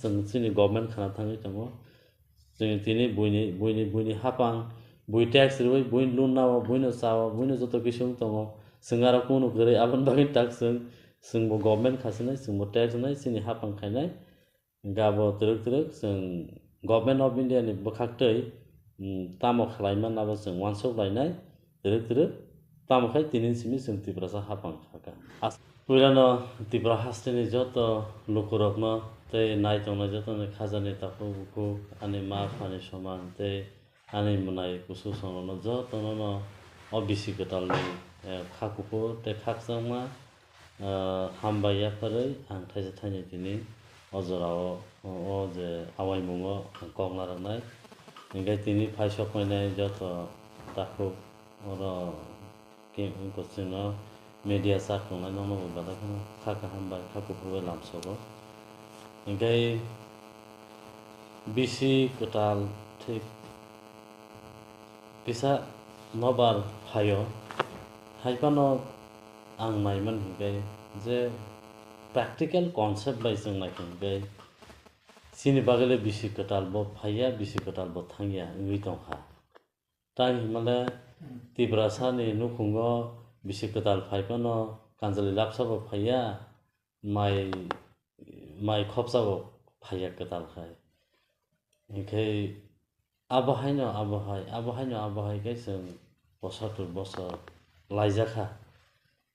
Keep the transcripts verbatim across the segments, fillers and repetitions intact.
Chwng chini government khana thangwi tongo. Chwng tini buini, buini, buini hapang, bui tax rwui, buini loan nao, buino chao, buino joto kisu wng tongo. Chwng aro kunu kwrwi, aboni bagwi tak chwng, chwngbo government kha sinai, chwngbo tax wnai, chini hapang khainai. Hingke abo twrwk twrwk chwng Government of India ni bwkhaktwi, mm, tamo khlai man abo chwng uansuk lainai, twrwk twrwk tamo khai tini simi chwng Tiprasa hapang kha kha. As-, puilano Tipra hasteni joto lukurokno tei nai tongnai jotoni khajani takhuk bukhuk, ani ma phani somang tei ani mwnai kusu songrokno jotono no o bisi kwtalni, eh, kha kuphur tei khakchangma, eh, hambai yapharwi ang thaisa thainwi tini o jorao, o, o je awaimungo ang kok narwknai. Hingke tini paisok painai joto takhuk oro ke-, kochwngno media chak tongnai nokno bo belai kheno kha kaham bai kha kuphur bai lamsogo. Hingke bisi kwtal thik kisa nobar phaio, hai phano ang naiman hinkhe je practical concept bai chwng naikha hinkhe chini bagwile bisi kwtal bo phaiya, bisi kwtal bo thangya wngwi tongkha. Tang hinmale Tiprasani nukhungo bisi kwtal phai phano kanjali lapsa bo phaiya, mai, mai khopsa bo phaiya kwtal khai. Hinkhe abo haino abo hai, abo haino abo hai khe chwng posatur bosor laijakha.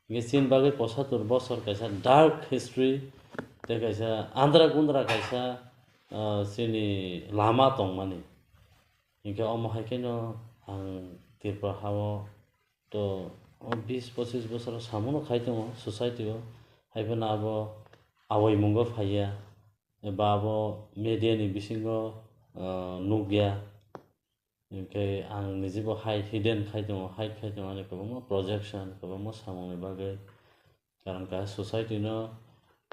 Hinkhe chini bagwi posatur bosor kaisa dark history tei kaisa andra gundra kaisa, ah, chini lama tongmani. Hinkhe omo hai kheno ang Tripura hao to o bis pochis bosor samono khai tongo society o, hai phano abo awaimungo phaiya, eba abo media ni bisingo, ah, nukya. Hinkhe ang nijibo hai hidden khai tongo, hide khai tongo, ani kwbangma projection, kwbangma samungni bagwi. Karon kaisa society no,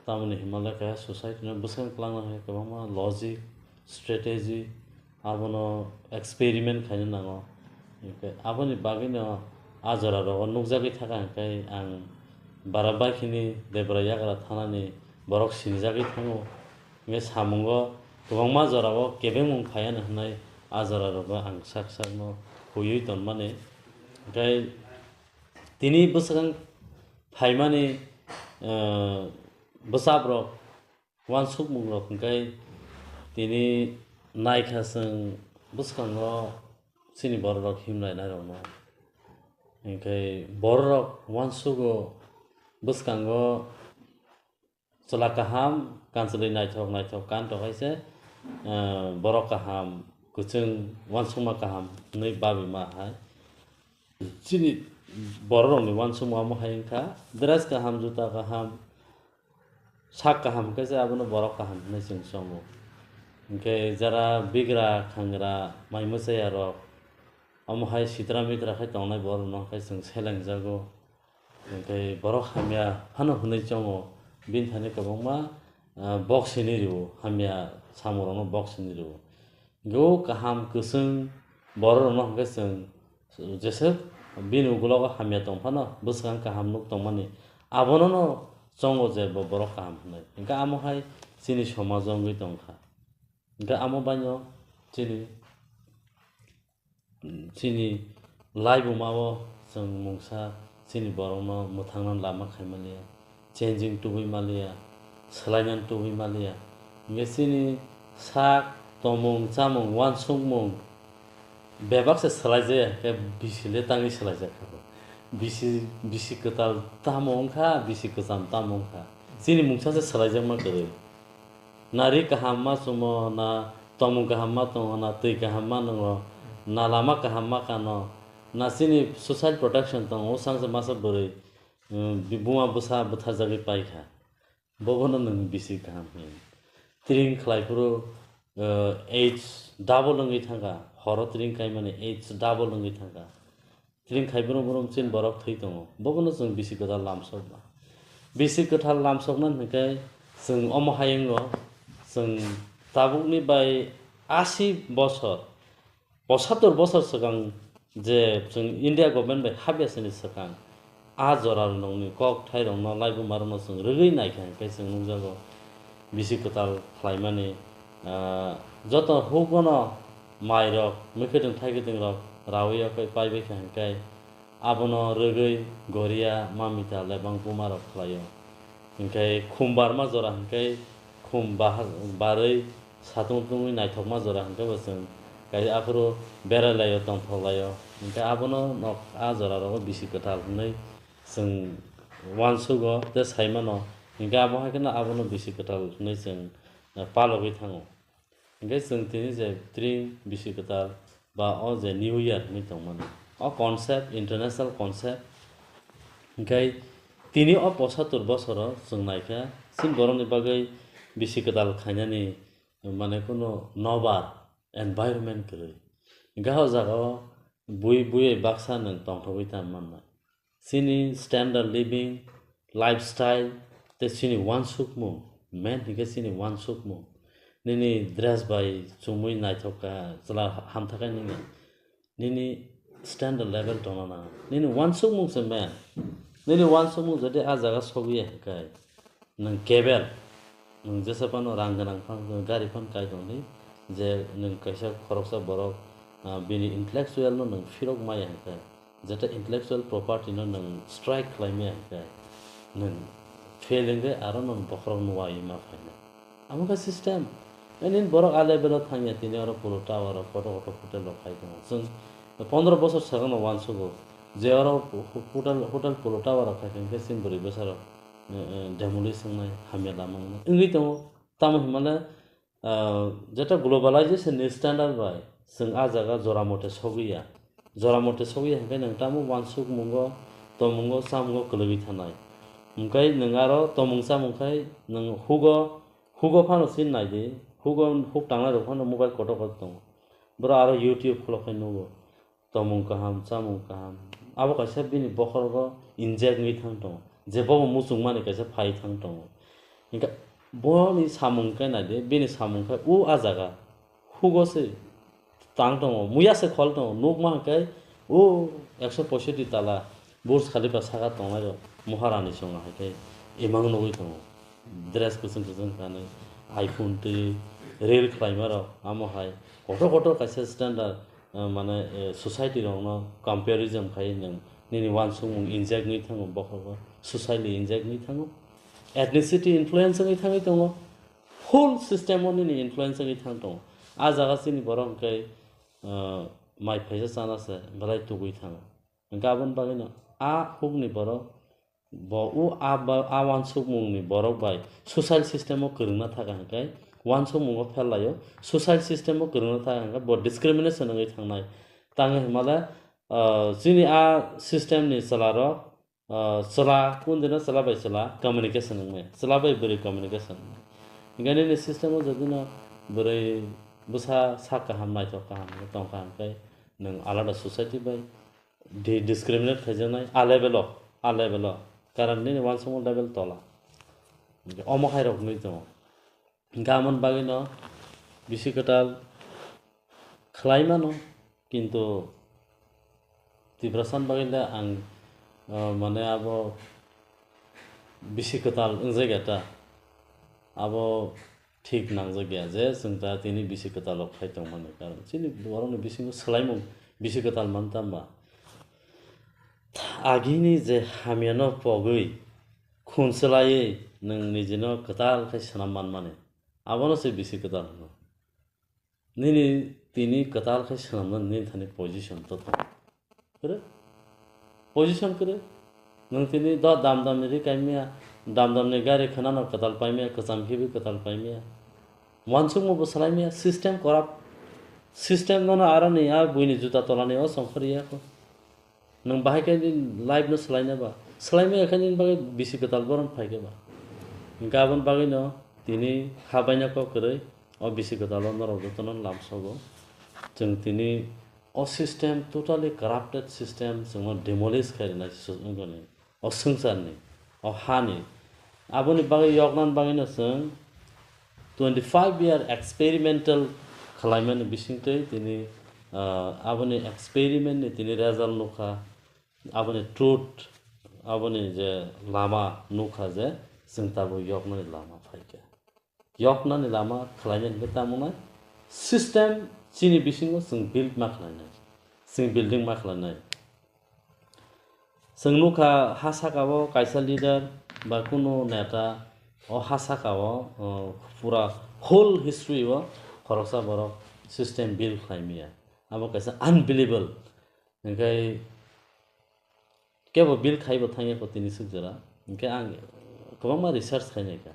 tamoni hinmale kaisa society no bwskang twlangna hai kwbangma logic, strategy, abono experiment khaina nango. Hinkhe aboni bagwino a jora rogo nukjagwi thaka hinkhe ang bara bai khini Debra yagra thanani borok sinijagwi thango. Hinkhe samungo kwbangma jorao kebengmung phaiya hinwi a jora rogo ang sak sakno huiwi tonmani. Hinkhe tini bwskang phaimani, eh, bwsaprok, uansukmungrok hinkhe tini naikha chwng bwskango chini bororok himlainairokno. Hinkhe bororok uansugo bwskango chwla kaham, kanchwlwi naithok naithok kan tongkhaise, eh, borok kaham, kwchwng uansukma kaham hinwi babima hai. Chini bororokni uansukma omo hai wngkha, dress kaham, juta kaham, sak kaham hwnkhe se abono borok kaham hinwi chwng chongo. Hinkhe jara bigra khangra mai mwchayarok omo hai sitra mitra khai tongnai borokno khe chwng selengjago. Hinkhe borok hamya phano hwnwi chongo, bini thani kwbangma, ah, bok sini rwo, hamya samungrokno bok sini rwo. Hinkhe o kaham kwchwng bororokno hinkhe chwng jeswk bini ukulogo hamya tong phano bwskang kaham nuk tongmani, abonono chongo je bo borok kaham hwnwi. Hinkhe amo hai chini somajo wngwi tongkha. Hinkhe amo baino chini chini laibuma o chwng mungsa chini borokno mwthangna lama khai maliya, changing tubui maliya, swlainani tubui maliya. Hinkhe chini sak, tomung, chamung, uansukmung bebak se swlaijaya, khe bisi le tangwi swlaijak kha bo. Bisi, bisi kwtal tamo wngkha, bisi kwcham tamo wngkha. Chini mungsa se swlaijakma kwrwi. Na ri kaham ma chumo, na tomung kaham ma tongo, na twi kaham ma nwngo, na lama kaham ma kano, na chini social protection tongo, o sangsa masa bwrwi, um, bi-, buma bwsa bwtharjagwi paikha. Bobono nwng bisi kaham hwnwi. Tring khlai phuru, uh, age double wngwi thangkha, horo tring kaimani age double wngwi thangkha. Tring khai brum brum chini borok thwi tongo. Bobono chwng bisi kwtal lamsokma. Bisi kwtal lamsokna hinkhe chwng omo hai wngo, chwng tabukni bai asi bosor, posatur bosor swkang je chwng India government bai hapya sini swkang, a jora rwnokni kok thairokno laibumarokno chwng rwgwi naikha hinkhe chwng nukjago. bisi kwtal khlaimani, ah, joto hugono mairok, mwkhwtwng thaikitwng rok rawi yakhai paibai kha hwnkhe, abono rwgwi goria mamita lebang bumarok khlaio. Hwnkhe khum barma jora hwnkhe khum bahar-, barwi satung tungwi naithokma jora hwnkhe bo chwng kai aphuru berai laio, tongthok laio. Hwnkhe abono nok a jora rogo bisi kwtal hwnwi chwng uansugo tei sai mano. Hwnkhe abo hai kheno abono bisi kwtal hwnwi chwng, eh, palogwi thango. Hwnkhe chwng tini je tring bisi kwtal ba o je New Year hwnwi tongmani, o concept, international concept. Hwnkhe tini o posatur bosoro chwng naikha, chini borokni bagwi bisi kwtal khainani, mane, kunu nobar environment kwrwi. Hwnkhe o jagao bui bui baksa nwng tongthogwi ta mannai. Chini standard living, lifestyle, tei chini uansukmung, main hwnkhe chini uansukmung. Nini dress bai chumui naithok kha, chwla hamthakhai nini. Nini standard level tongna nango. Nini uansukmung se main. Nini uansukmung jodi a jaga sogwi ya hwnkhe, nwng kebel, nwng jesa phano rang gwnang phano, nwng gari phano kai tongdi, je nwng kaisa khoroksa borok, ah, bini intellectual no nwng phirok maya hwnkhe, jeta intellectual property no nwng strike khlai maya hwnkhe, nwng fail hwnkhe aro nwng bokhorok nuwaiwi ma phainai. Amo khe system. E nini borok a level o thangya, tini oro Polo Tower o kotor kotor hotel rok khai tongo. Chwng pondro bosor swkang no uansugo je oro hotel, hotel Polo Tower rok khai khe chini bwrwi bwsa rok, eh, eh, demolish wngnai, hamya lama wngnai wngwi tongo. Tamo hinmale, ah, jeta globalization ni standard bai chwng a jaga jora mote sogwi ya. Jora mote sogwi ya hwnkhe nwng tamo uansukmungo, tomungo, chamungo kwlwgwi thanai. Hwnkhe nwng aro tomung chamung khai nwng hugo, hugo phano sin nai di, hugo huk tangnai rok phano mobile kotor kotor tongo. Boro aro YouTube khulok khai nugo. Tomung kaham, chamung kaham. Abo kaisa bini bokhorogo injek wngwi thang tongo. Je bobo muchungmani kaisa phai thang tongo. Hwnkhe boni samung khe nai di, bini samung khe o a jaga. Hugo se tang tongo, muya se khol tongo, nukma hwnkhe o ekso poishotti tala Burj Khalifa saka tongnai rok Maharani chwng hai khe imang nugwi tongo. Dress kwchwng kwchwng kanwi, iPhone twi reel khlaima rok, amo hai kotor kotor kaisa standard, eh, mane, eh, society rokno comparison khai nwng nini uansukmung injek wngwi thango, bokhorok socially injek wngwi thango, ethnicity influence wngwi thangwi tongo. Full system o nini influence wngwi thang tongo. A jaga chini borok hwnkhe, ah, mai phaisa chana se belai tugwi thango. Hwnkhe aboni bagwino a hukni borok bo o a ba, a uansukmungni borok bai social system o kwrwngna thaka hwnkhe uansukmungo fail laio. Social system o kwrwngna thaka hwnkhe bo discrimination wngwi thangnai. Tangwi hwnmale, ah, chini a system ni chwla rok, ah, chwla, kundino chwla bai chwla communication wngmaya, chwla bai bwrwi communication wngmaya. Hingke nini system o jodi no bwrwi bwsa sak kaham, naithok kaham tong kaham khe nwng alada society bai di-, discriminate khaijaknai a level o, a level o. Karon nini uansukmung level tola. Hingke omo hai rok wngwi tongo. Hingke amoni bagwino bisi kwtal khlai mano, kintu Tiprasani bagwi le ang, ah, mane abo bisi kwtal wngjakya ta, abo thik nangjakya je chwng ta tini bisi kwtal rok khai tongmani, karon chini borokni bisingo swlaimung bisi kwtal man tamba. Agini je hamyano pogwi khun swlaiwi nwng nijino kwtal khe swnam manmani, abono se bisi kwtal hwno. Nini tini kwtal khe swnamnani nini thani position to tongo. Kwrwi? Position kwrwi? Nwng tini do dam damni ri kaimya, dam damni gari khwnano kwtal paimya, kwcham khibi kwtal paimya. Uansukmung bo swlaimya, system corrupt. System nono aroni a buini juta tolani o songkhor ya kho. Nwng bahai khe nini life no swlaina ba? Swlaimaya khe nini bagwi bisi kwtal borom phai khe ba? Hingkhe aboni bagwino tini ha baina kok kwrwi o bisi kwtalo norok jotono lamsogo. Chwng tini o system, totally corrupted system, chwngno demolish khai rwnai se wngkha ni. O swngcharni, o hani. Aboni bagwi yoknani bagwino chwng twenty five year experimental khwlaimani bisingtwi tini, ah, aboni experimentni tini result nukha, aboni truth, aboni je lama nukha je chwng tabuk yoknani lama phaikha. yoknani lama khlainai hwnkhe tamo nai system chini bisingo chwng build ma khlainai, chwng building ma khlainai. Chwng nukha ha saka o kaisa leader ba kunu neta o ha saka o, uh, pura whole history o khoroksa borok system build khlai maya. Abo kaisa unbelievable. Hingke kebo build khaibo thangya ko tini suk jora. Hingke ang kwbangma research khainai kha.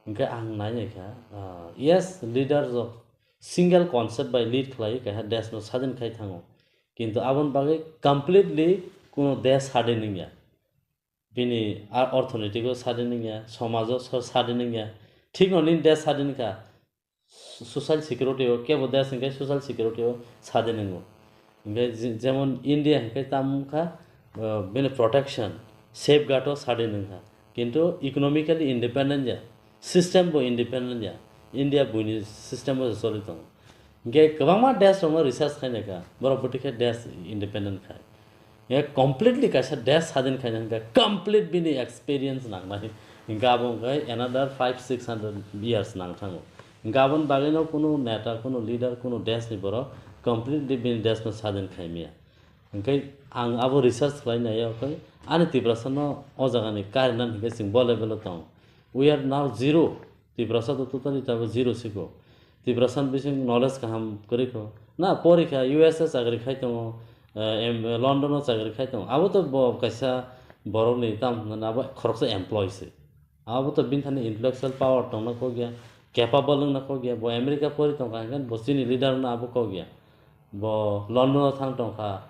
Hingke ang nainai kha, ah, yes, leader rok single concept bai lead khlai kaiha desh no sadin khai thango. Kintu aboni bagwi completely kuno desh sadin wngya. Bini a-, orthonoitiko sadin wngya, somajo so-, sadin wngya. Thik no nini desh sadin kha. Social security o, kebo desh hingke social security o sadin wngo. Hingke je-, jemon India hingke tamo wngkha, uh, bini protection, safeguard o sadin wngkha. Kintu economically independent ya, system bo independent ya, India buini system o se choli tongo. Hingke kwbangma desh rokno research khainai kha, borok bwtwi khe desh independent khai. Hingke completely kaisa desh sadin khaina hingke complete bini experience nangnai. Hingke abo hingke another five six hundred years nang thango. Hingke aboni bagwino kunu neta, kunu leader, kunu desh ni borok completely bini desh no sadin khaimaya. Hingke ang abo research khlai nai, hingke ani Tiprasa no o jaga ni karinani hingke chwng bo level o tongo. We are now zero. Tiprasa to totally tabo zero siko. Tiprasa ni bising knowledge kaham kwrwi kho. Na, porikha U S A chakri khai tongo, eh, em, London o chakri khai tongo. Abo to bo kaisa borok ni tam hwnna abo khoroksa employee se. Abo to bini thani intellectual power tongna kok ya, capable wngna kok ya. Bo America pori tongkha hingkhe bo chini leader no abo kok ya. Bo London o thang tongkha,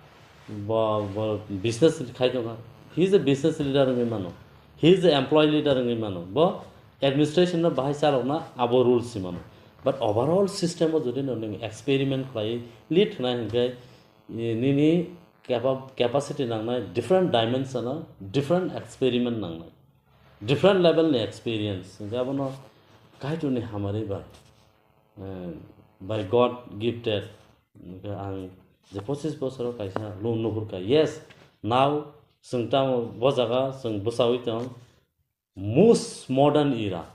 bo, bo business khai tongkha. He is a business leader wngwi mano. He is a employee leader wngwi mano. Bo administration no bahai chalokna abo rules si mano. But overall system o jodi no nung experiment khlai lead khnai hwnkhe, eh, nini capa-, capacity nangnai different dimension o, different experiment nangnai. Different level ni experience. Hwnkhe abono Kaitorni hamari bai, eh, by God gifted. Hwnkhe ang je pochis bosoro kaisa loan nuhurkha. Yes, now chwng tamo bo jaga chwng bwchaui tong. Most modern era.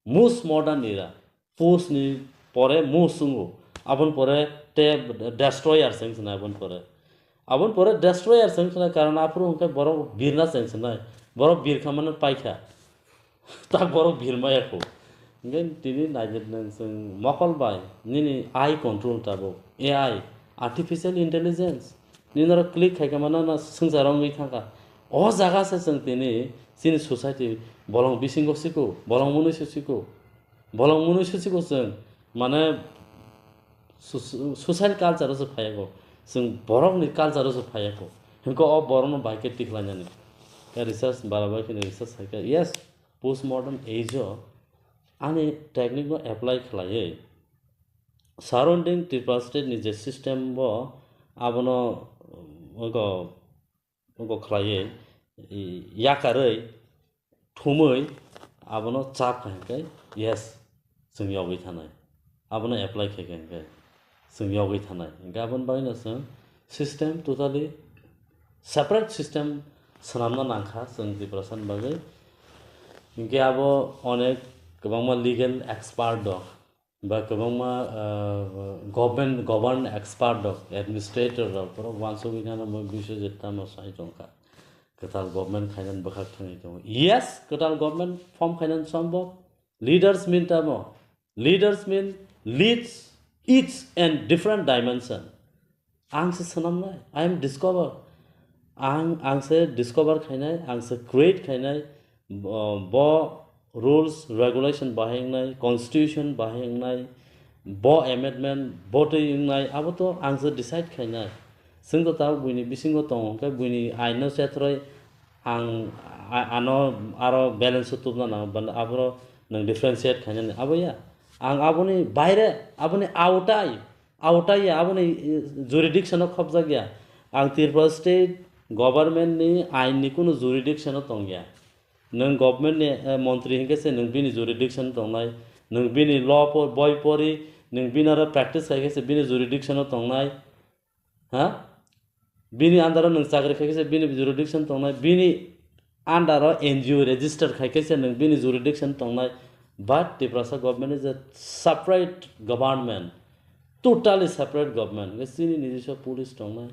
Most modern era. Post ni pore most wngo. Aboni pore te destroyer se wngkha aboni pore. Aboni pore destroyer se wngkha karon aphuru hwnkhe borok birna se wngkha. Borok birkha mano paikha. Tak borok birmaya kho. Hingke tini naijak nang chwng mokol bai nini eye control tabuk A I, artificial intelligence. Nini oro click khaikhe mano no swngchar wngwi thangkha. O jaga se chwng tini chini society bolong bisingo siko, bolong mwnwi se siko. Bolong mwnwi se siko chwng mane su-, su-, social culture o se phaiyago. Chwng borokni culture o se phaiyago. Hingke o borokno bai khe tikhlainani. Khe research bara bai kheno research hai khe, yes, postmodern age o ani technique no apply khlaiwi surrounding Tripura state ni je system bo abono, um, ogo, ogo khlaiwi, i, yakarwi thumwi abono chap khai khe, yes, chwng yogwi thanai. Abono apply khai khe hwnkhe chwng yogwi thanai. Hwnkhe aboni bagwino chwng system totally separate system swnamna nangkha chwng Tiprasani bagwi. Hwnkhe abo onek kwbangma legal expert dok, ba kwbangma, ah, government, govern expert dok, administrator rok, borok uansugwi nana mo bishoy je tamo sai tongkha. Kwtal government khainani bwkhak thangwi tongo. Yes, kwtal government form khainani sombob. Leaders mean tamo? Leaders mean leads each and different dimension. Ang se swnamnai, I am discover. Ang, ang se discover khainai, ang se create khainai, bo, bo rules, regulation bahai wngnai, constitution bahai wngnai, bo amendment, bo twi wngnai, abo to ang se decide khainai. Chwng to tabuk buini bisingo tongo, hwnkhe buini aino chethroi ang a-, ano aro balance o tubna nango, ban-, aboro nwng differentiate khainani. Abo ya, ang aboni baire, aboni autai, autai ya, aboni, eh, jurisdiction o khopjak ya. Ang Tripura state government ni ain ni kunu jurisdiction o tong ya. Nwng government ni, eh, montri hinkhe se nwng bini jurisdiction tongnai, nwng bini law po-, boi pori, nwng bini aro practice khai khe se bini jurisdiction o tongnai. Ha? Bini under o nwng chakri khai khe se bini jurisdiction tongnai, bini under o N G O register khai khe se nwng bini jurisdiction tongnai. But Tiprasa government is a separate government, totally separate government. Hwnkhe chini nijiswa police tongnai,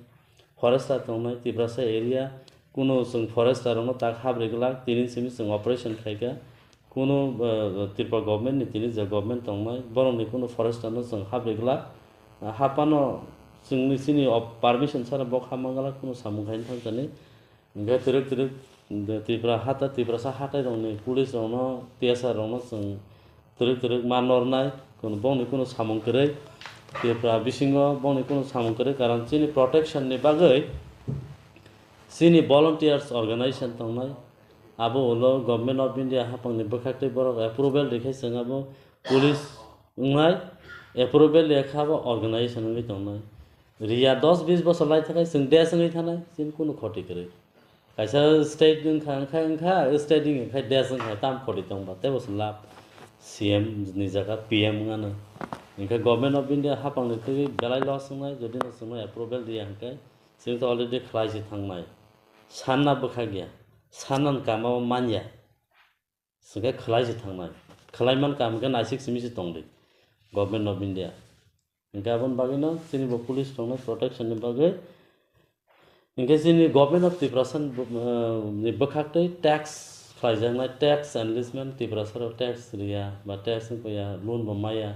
forester tongnai, Tiprasa area kuno chwng forester rokno tak habri glak, tini simi chwng operation khaikha. Kuno, eh, Tripura government ni tini je government tongnai, borokni kuno forester no chwng habri glak. Ah, hapano chwngni chini op-, permission sara bok hapma glak, kuno samung khaina thangkani. Hingke twrwk twrwk Tripura hata, Tiprasa hatai rokni police rokno, T S R rokno chwng twrwk twrwk ma nornai, kuno bongni kuno samung kwrwi. Tripura bisingo bongni kuno samung kwrwi, karon chini protection ni bagwi chini volunteers organization tongnai. Abo ulo Government of India hapangni bwkhaktwi borok approval rikhe chwng abo police wngnai, approval rikha abo organization wngwi tongnai. Riya dos bis bosor lai thakai chwng desh wngwi thanai, chini kuno khoti kwrwi. Kaisa state wngkha, wngkha, wngkha, state wngkha, desh wngkha, tam khoti tongba, tei bo se lab C M ni jaga P M wngano. Hingkhe Government of India hapangni thwi belai loss wngnai, jodi no chwngno approval diya hingkhe, chwng to already khlai se thangnai. Sanna bwkha gya, sanna kama o manya. Hingkhe khlai se thangnai. Khlai man kam hingkhe naisik simi se tongdi, Government of India. Hingkhe aboni bagwino chini bo police tongnai protection ni bagwi. Hingkhe chini Government of Tiprasa ni bo-, eh, ni bwkhaktwi tax khlaijaknai, tax enlistment, Tiprasa rok tax riya ba tax wngkha ya, loan bo maya,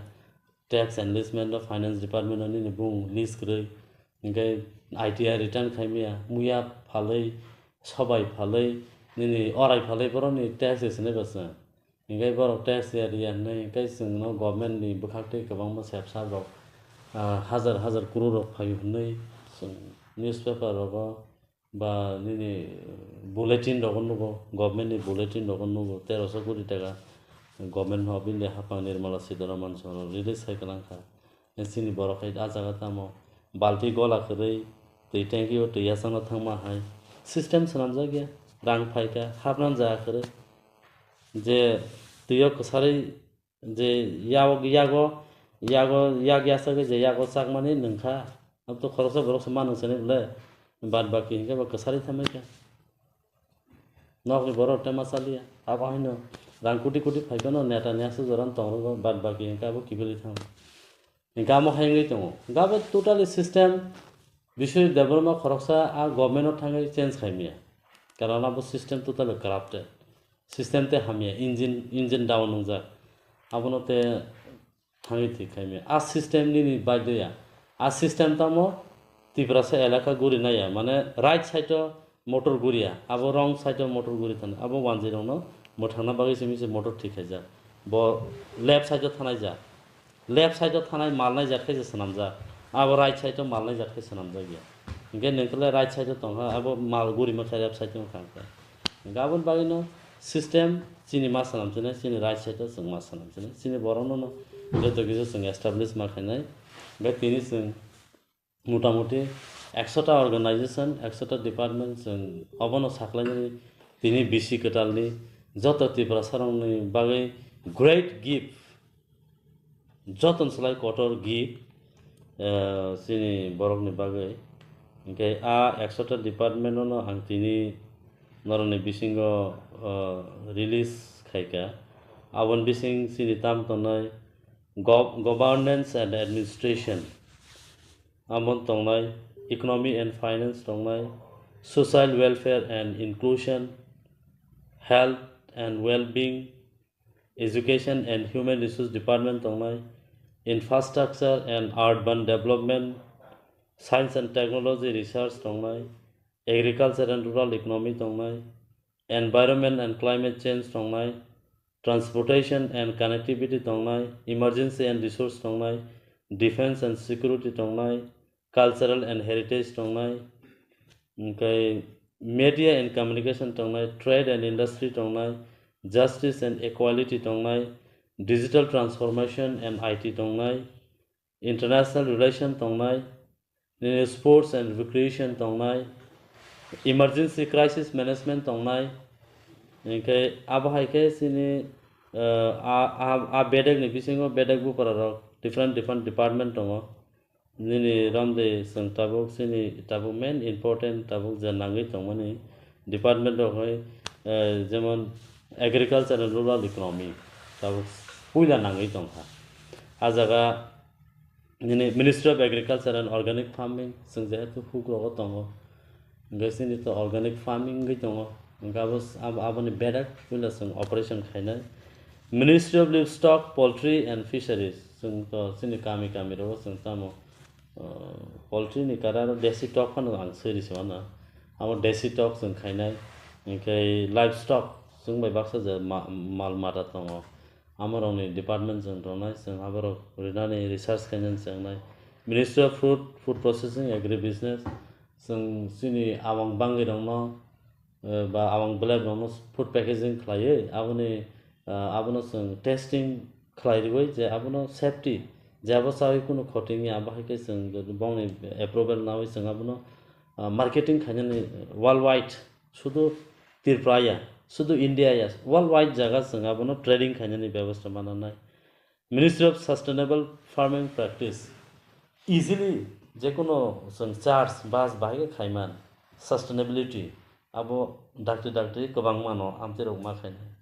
tax enlistment o finance department o nini bung list kwrwi, hingkhe I T R return khaimaya, muya phalwi, sobai phalwi, nini orai phalwi borokni tax se swnai ba chwng. Hingkhe borok tax ya riya hwnwi hingkhe chwngno government ni bwkhaktwi kwbangma sep sap rok, ah, hajar hajar crore rok phaio hwnwi chwng newspaper rogo ba nini bulletin rogo nugo, government ni bulletin rogo nugo, teroso koti taka Government of India hapang Nirmala Sitharaman soro release khai kwlangkha. Chini borok hai ah jaga tamo balti gola kwrwi twi tanki o twi yachangna thangma hai system swnamjak ya, rang phaikha, hapna jaga kwrwi je twi o kwsarwi je yago, yago, yago, yak yachagwi je yago chakmani nwngkha, abo to khoroksa boroksa ma nwngsani bwle, bad baki hwnkhe bo kwsarwi thangbaikha. Nokni borok tei ma chaliya. Abo haino rang koti koti phaikano neta ni aswk jora tong rwgo, bad baki hwnkhe abo kiphilwi thango. Hwnkhe amo hai wngwi tongo. Hwnkhe abo totally system Biswajit Debbarma khoroksa a government o thangwi change khaimaya. Karon abo system totally corrupted. System tei hamya, engine, engine down wngjak. Abono tei thangwi thik khaimaya. A system nini baidya. A system tamo Tiprasa elaka guri naiya. Mane right side o motor guriya. Abo wrong side o motor guri thani. Abo wanjwi rokno mwthangna bagwi simi se motor thik khaijak. Bo left side o thanai jak. Left side o thanai mal nai jak khe se swnamjak. Abo right side o mal nai jak khe swnamjak ya. Hinkhe nwng khe le right side o tongkha, abo mal guri mankha left side o wngkha. Hinkhe aboni bagwi no system chini ma swnam chini, chini right side o chwng ma swnam chini. Chini borok no no joto kisa chwng establish ma khainai. Hinkhe tini chwng motamuti ekshota organization, ekshota department chwng obono saklainani tini bisi kwtalni joto Tiprasarokni bagwi great gift, joton slai kotor gift, eh, chini borokni bagwi. Hinkhe a ekshota department-ono ang tini norokni bisingo, eh, release khaikha. Aboni bising chini tam tongnai gov-, governance and administration. Amo tongnai economy and finance tongnai, social welfare and inclusion, health and well-being, education and human resource department tongnai, infrastructure and urban development, science and technology research tongnai, agriculture and rural economy tongnai, environment and climate change tongnai, transportation and connectivity tongnai, emergency and resource tongnai, defense and security tongnai, cultural and heritage tongnai, hinkhe media and communication tongnai, trade and industry tongnai, justice and equality tongnai, digital transformation and I T tongnai, international relation tongnai, nini sports and recreation tongnai, emergency crisis management tongnai, hinkhe abo hai khe chini, eh, a, a, a bedek ni bisingo bedek bupara rok different different department tongo. Nini romde chwng tabuk chini tabuk main important tabuk je nangwi tongmani department rok hai, eh, jemon agriculture and rural economy. tabuk puila nangwi tongkha. A jaga nini Ministry of Agriculture and Organic Farming, chwng jehetu hugrogo tongo, hwnkhe chini to organic farming wngwi tongo, hwnkhe abo, abo, aboni bedak puila chwng operation khainai. Ministry of Livestock, Poultry and Fisheries, chwng to chini kami kami rogo chwng tamo, uh, poultry ni kara aro desi tok phano ang swi risi mano. Abo desi tok chwng khainai, hwnkhe livestock chwng bai baksa je ma-, mal mata tongo. Amorokni department chwng tongnai, chwng aborok rinani research khainani chwngnai. Ministry of Food, Food Processing, Agribusiness, chwng chini abang bangwirokno, eh, ba abang belai rokno food packaging khlaiwi, aboni, ah, abono chwng testing khlai rwui je abono safety, je abo chawi kunu khoti wngya, abo hai khe chwng bongni approval nawi chwng abono, ah, marketing khainani worldwide, sudu Tripura ya, sudu India ya, worldwide jaga chwng abono trading khainani bebosta mananai. Ministry of Sustainable Farming Practice, easily jekono chwng charge bas bahai khe khaiman, sustainability abo dakti dakti kwbangmano amtwi rok ma khainai.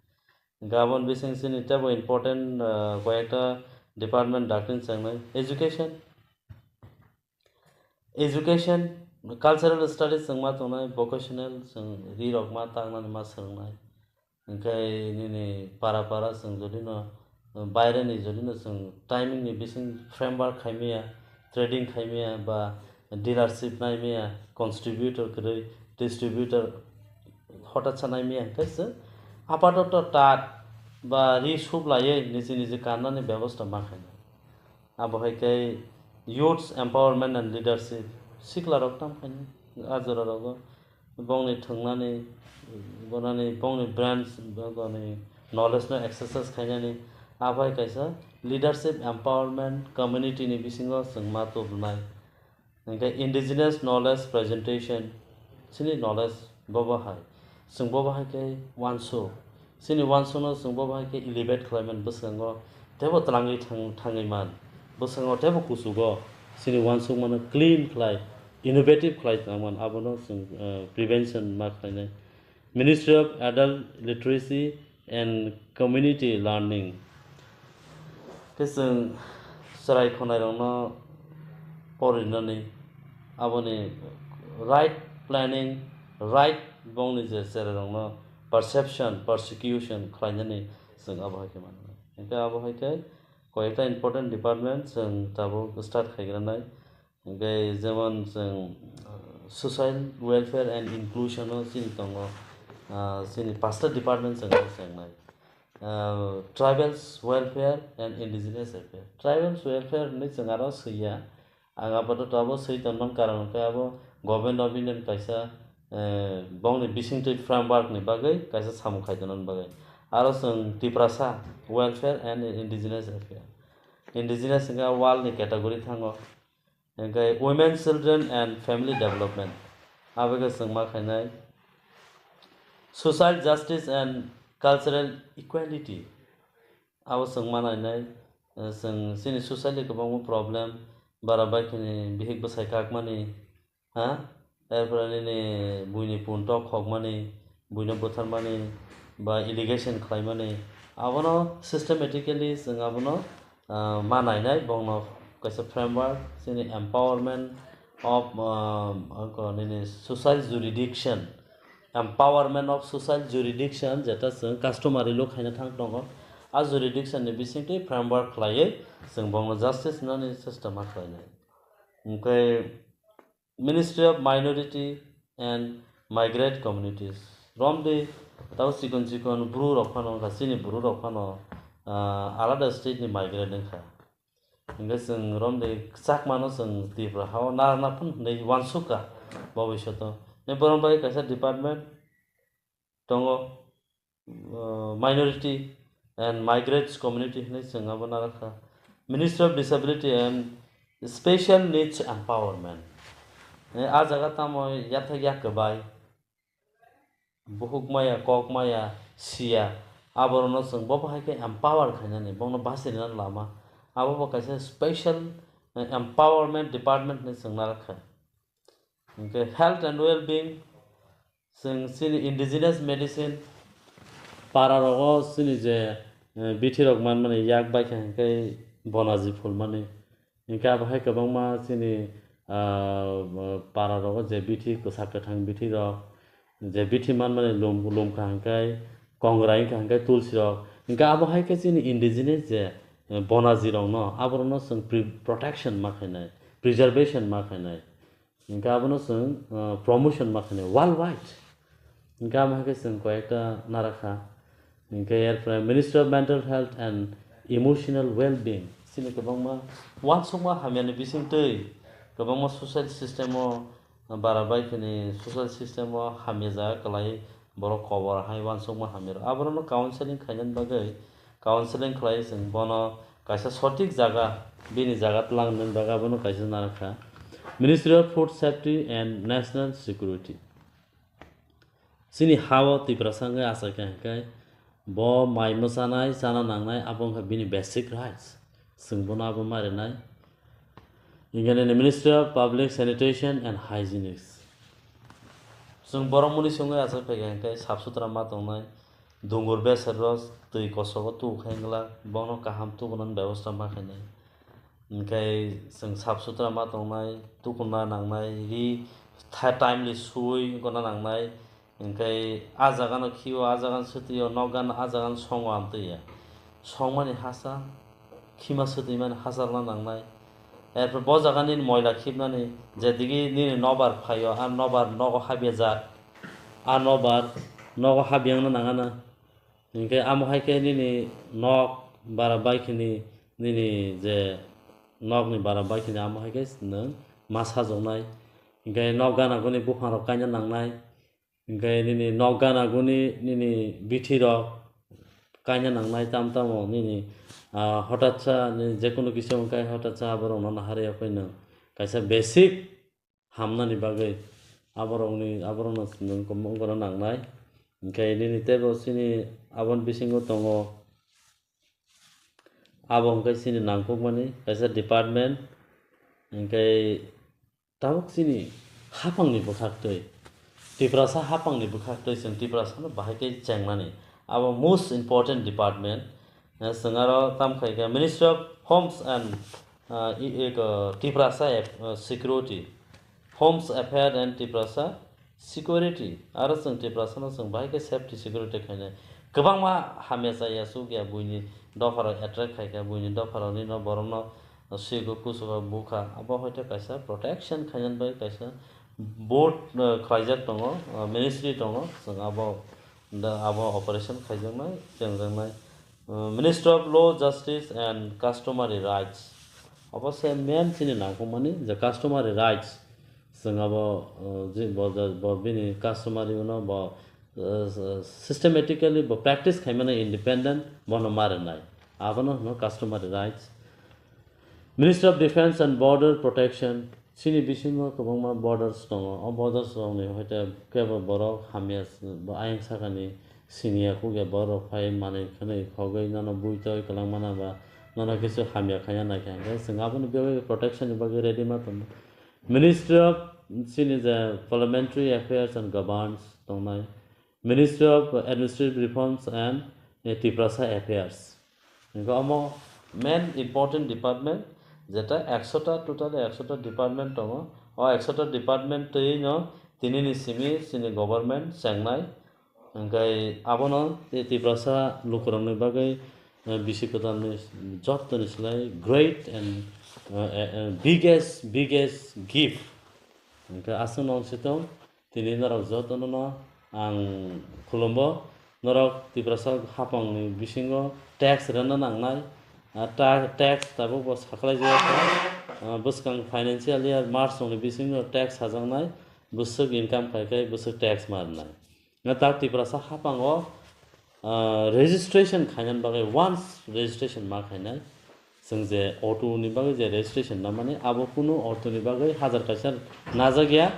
Hwnkhe aboni bising chini teibo important, ah, koyekta department dakti chwngnai, education, education, cultural studies chwng ma tongnai, vocational chwng ri rok ma tangnani ma swrwngnai. Hwnkhe nini para para chwng jodi no, baireni jodi no chwng timing ni bising framework khai maya, trading khai maya ba dealership nai maya, contributor kwrwi, distributor hotat sa nai maya, hwnkhe chwng apatoto tat ba ri sup laiwi niji niji kannani bebosta ma khainai. Abo hai khe youths empowerment and leadership, sikla rok tam khainai a jora rogo. Bongni thwngnani, bonani, bongni brains, bongni knowledge no exercise khainani, aphai kaisa leadership empowerment community ni bisingo chwng ma tubunai. Hwnkhe indigenous knowledge presentation, chini knowledge bobo hai, chwng bobo hai khe uansuk, chini uansukno chwng bobo hai khe elevate khlaimani bwskango teibo twlangwi thang-, thangwi man. Bwskango teibo kuchugo chini uansukmano clean khlai, innovative khlai tongman, abono chwng, eh, prevention ma khlainai. Ministry of Adult Literacy and Community Learning. Khe chwng chwrai khwnairokno porinani, aboni right planning, right bongni je cherairokno perception, persecution khlainani chwng abo hai khe mano. Hwnkhe abo hai khe koyekta important department chwng tabuk start khaigranai. Hwnkhe jemon chwng, uh, social welfare and inclusion o chini tongo, uh, chini pasta department chwng chengnai. Uh, tribals welfare and indigenous welfare. Tribals welfare hinwi chwng aro swiya. Ang apatot abo swi tonmani karon hwnkhe abo Government of India ni kaisa, eh, bongni bisingtwi framework ni bagwi kaisa samung khai tonani bagwi. Aro chwng Tiprasa welfare and indigenous welfare. Indigenous hwnkhe world ni category thango. Hwnkhe women, children and family development. Abo khe chwng ma khainai social justice and cultural equality. Abo chwng ma nainai, eh, chwng chini society kwbangma problem, bara bai khini bihik bwsai kakmani, ha? Erpore nini buini pun tok khokmani, buino butharmani, ba allegation khlaimani, abono systematically chwng abono, ah, ma nainai, bongno kaisa framework, chini empowerment of, ah, nini social jurisdiction, empowerment of social jurisdiction, jeta chwng customary law khaina thang tongo, a jurisdiction ni bisingtwi framework khlaiwi chwng bongno justice nani system ma khlainai. Hwnkhe Ministry of Minority and Migrant Communities. Romdi tabo chikon chikon bru rok phano wngkha, chini bru rok phano, ah, alada state ni migrant wngkha. Hwnkhe chwng romdi Chakmano chwng Tripura hao narwkna phano hinwi uansukha bobishoto. Borok bai kaisa department tongo, uh, Minority and Migrants Community hinwi chwng abo narwkha. Ministry of Disability and Special Needs Empowerment. Eh, a jaga tamo yathek yak kwbai, buhuk maya, kok maya, siya, aborokno chwng bo bahai khe empower khainani, bongno bachirina lama. Abo bo kaisa special, eh, empowerment department hinwi chwng narwkha. Hwnkhe health and well-being, chwng chini indigenous medicine, para rogo chini je eh, bithi rok manmani yak bai kha hwnkhe bonaji phulmani. Hwnkhe abo hai kwbangma chini, ah, para rogo je bithi kwchak kwthang bithi rok, je bithi manmani lum, lum kha hwnkhe kongrai wngkha hwnkhe tulsi rok. Hwnkhe abo hai khe chini indigenous je, eh, bonaji rokno aborokno chwng pre-, protection ma khainai, preservation ma khainai. Hingke abono chwng, uh, promotion ma khainai worldwide. Hingke amo hai khe chwng koyekta narakha. Hingke er pore Ministry of Mental Health and Emotional Well-being. Chini kwbangma uansukma hamyani bisingtwi kwbangma social system o bara bai khini social system o hamya jaga kwlai borok kobor hai uansukma hamya rok. Aborokno counseling khainani bagwi counseling khlai chwng bono kaisa sotik jaga, bini jaga twlang nani bagwi abono kaisa narakha. Ministry of Food Safety and National Security. Chini ha-o Tiprasa wngwi achaikha hwnkhe bo mai mwchanai, chana nangnai, abo wngkha bini basic rights. Chwng bono abo ma rwnai. Hingke nini Ministry of Public Sanitation and Hygienics. Chwng borok muni songwi achai phaikha hwnkhe sap sutra ma tongnai, dungur beser rok twi kosogo tubu khe wngla, bono kaham tubunani bebosta ma khainai. Hingke chwng sap sutra ma tongnai, tukunna nangnai, ri tha-, timely sui wngkona nangnai, hingke ah jagano khio, ah jagano swtwio, nok gana ah jagano songo amtwi ya. Songmani hasa, khima swtwimani hacharna nangnai. Erpore bo jaga nini moila khibnani, jedigi nini nobar phaio, a nobar nogo habya jak, a nobar nogo habyangna nangana. Hinkhe amo hai khe nini nok bara bai khini, nini je nokni bara bai khini amo hai khe nwng ma sajoknai. Hinkhe nok gana guni buphangrok kaina nangnai. Hinkhe nini nok gana guni nini bithirok kaina nangnai, tam tamo nini, ah, hotatsa nini jekunu kisa wngkha, hotatsa aborokno naharwi yakwi nwng kaisa basic hamnani bagwi aborokni, aborokno nwng wngkona nangnai. Hinkhe nini teibo chini aboni bisingo tongo, abo hwnkhe chini nangkukmani kaisa department, hinkhe tabuk chini haphangni bwkhaktwi, Tiprasa haphangni bwkhaktwi chwng Tiprasano bahai khe chengnani. Abo most important department. Eh, chwng aro tamo khai khe Ministry of Homes and, ah, i-, i-, ko, Tiprasa Af-, ah, Security, Homes Affair and Tiprasa Security. Aro chwng Tiprasano chwng bahai khe safety security khainai. Kwbangma hamya chaya chukya buini dopharok attract khai kha, buini dopharokni no borokno swigo kuchugo bukha. Abo hoite kaisa protection khainani bai kaisa board, eh, khlaijak tongo, eh, ministry tongo. Chwng abo, da, abo operation khaijaknai, chengjaknai. Eh, Ministry of Law, Justice and Customary Rights. Abo se main chini nangkukmani je customary rights. Chwng abo, eh, je bo, bo bini customary uno bo, eh, systematically bo practice khaimani independent bono ma rwnai. Abono hwno customary rights. Ministry of Defense and Border Protection, chini bisingo kwbangma borders tongo. O borders rokni hoite kebo borok hamya s-, bo ayang sakani siniya kukya borok phai manwi khwnwi khogwi nono buitoi kwlangmana ba nono kisu hamya khaina naikha hwnkhe chwng aboni bagwi protection ni bagwi ready ma tongo. Ministry of chini je Parliamentary Affairs and Governance tongnai, Ministry of Administrative Reforms and, eh, Tiprasa Affairs. Hingke omo main important department, jeta ekshota, total ekshota department tongo. O ekshota department twi no tini ni simi chini government chengnai. Hingke abono Ti-, Tiprasa lukurokni bagwi, eh, bisi kwtalni jottoni slai great and, eh, eh, eh, biggest, biggest gift. Hingke aswk nong sitong. Tini norok jotono no ang khulumbo, norok Tiprasa haphangni bisingo tax rwna nangnai. Ah, ta-, tax tabuk bo sakhlai jagao, ah, bwskang financial year March ni bisingo tax sajaknai, bwswk income khai khai bwswk tax ma rwnai. Na ta Tiprasa haphango, ah, registration khainani bagwi, once registration ma khainai, chwng je auto ni bagwi je registration namani, abo kunu auto ni bagwi hajar kaisa najak ya.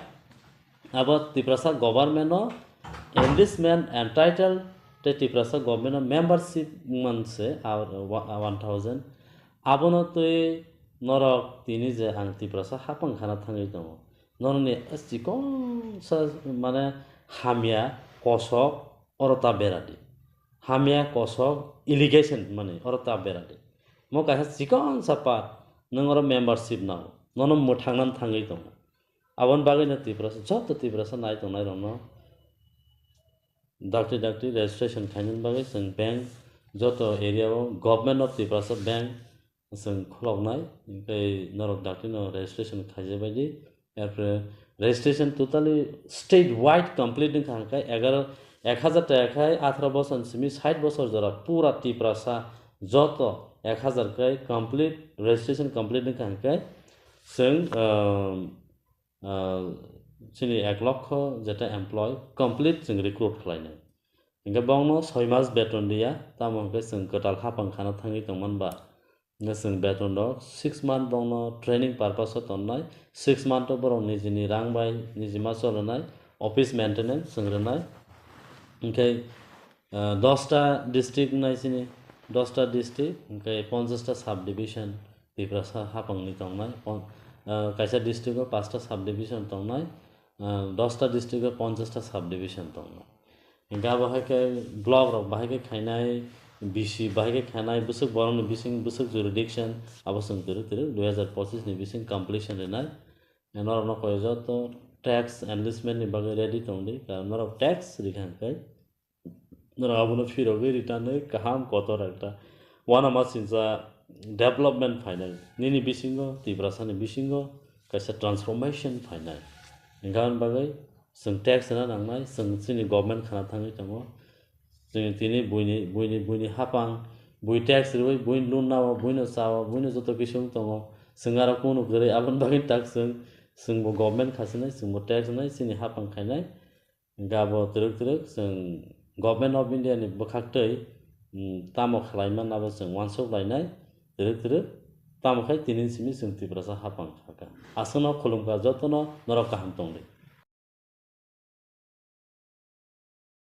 Abo Tiprasa government no enlistment and title tei Tiprasa government no membership wngman se, ah, wa-, one thousand. Abono twi norok tini je ang Tiprasa haphang khana thangwi tongo. Norokni chikon sa mane hamya kosok oro ta beradi. hamya kosok allegation hwnmani oro ta beradi. Mo kaisa chikon sa part, nwng oro membership nango, nono mwthangnan thangwi tongo. Aboni bagwino Tiprasa, joto Tiprasa nai tongnai rokno dakti dakti registration khainani bagwi chwng bank, joto area o Government of Tiprasa bank chwng khuloknai, tei norok dakti no registration khaijabaidi. Erpore registration totally state wide complete wngkha hwnkhe egaro, ek hazar ta khai atharo bosor simi sait bosor jora pura Tiprasa joto ek hazar khai complete, registration complete wngkha hwnkhe chwng, um, ah, chini ek lokho jeta employee complete chwng recruit khlainai. Hingke bongno soi mas beton riya, tamo hingke chwng kwtal hapang khana thangwi tongman ba. Hingke chwng beton rok six month bongno training purpose o tonnai, six month o borok nijini rang bai niji ma chol rwnai, office maintenance chwng rwnai. Hingke, ah, dosta district nai chini, dosta district, hingke ponchash ta sub division Tiprasa hapangni tongnai. Pon-, ah, kaisa district o pasta sub division tongnai, ah, dosta district o ponchash ta sub division tongnai. Hingke abo hai khe block rok bahai khe khainai, B C bahai khe khainai, bwswk borokni bising bwswk jurisdiction, abo chwng twrwk twrwk dui hazar pochisni bising completion rwnai. Norokno koi joto tax enlistment ni bagwi ready tongdi, karon norok tax rikha hwnkhe norok abono phirogwi return wi kaham kotor ekta uanama sincha development phainai. Nini bisingo, Tiprasani bisingo kaisa transformation phainai. Hingke aboni bagwi chwng tax rwna nangnai, chwng chini government khana thangwi tongo. Chwng tini buini, buini, buini hapang, bui tax rwui, buini loan nao, buino chao, buino joto kisu wng tongo. Chwng aro kunu kwrwi, aboni bagwi tak chwng, chwngbo government khasinai, chwngbo tax rwnai, chini hapang khainai. Hingke abo twrwk twrwk chwng Government of India ni bwkhaktwi, mm, tamo khlai man abo chwng uansuk lainai, twrwk twrwk tamo khai tini simi chwng Tiprasa hapang kha kha. Aswkno khulumkha jotono, norok kaham tongdi.